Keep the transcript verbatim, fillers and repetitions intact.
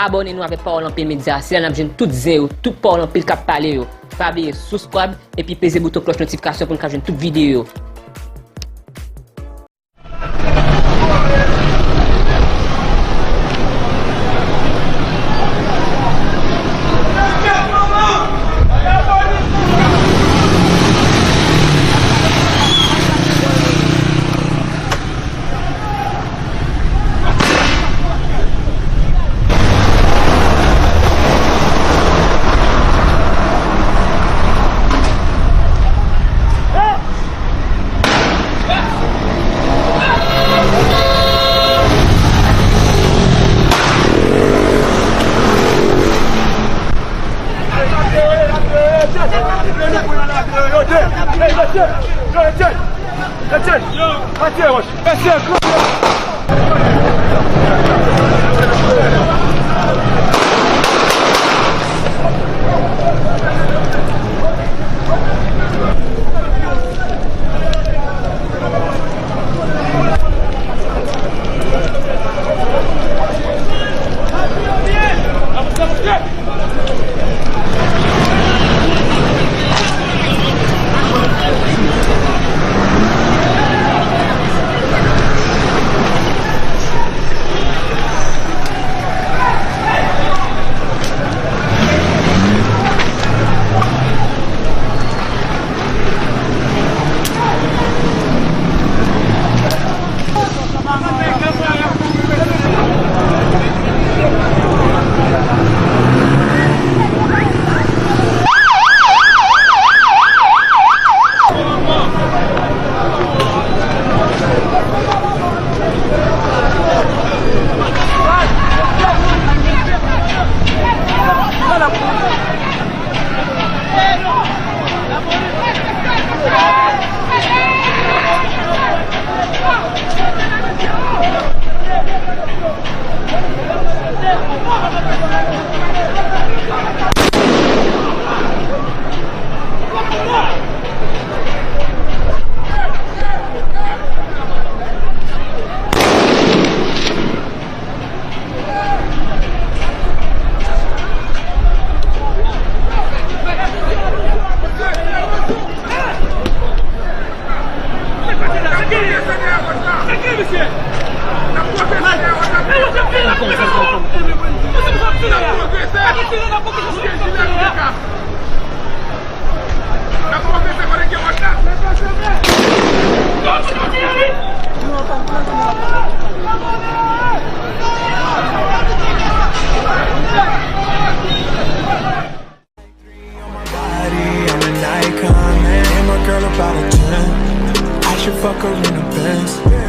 abòne nou avèk Pawòl Anpil Medya. Se la n ap jwenn tout zen yo, tout pawòl anpil k ap pale yo. Pa bliye subscribe epi peze bouton klòch notifikasyon pou n ka jwenn tout videyo yo. Three on my body, I'm an icon, man. And my girl about a ten. I should fuck her in the Benz.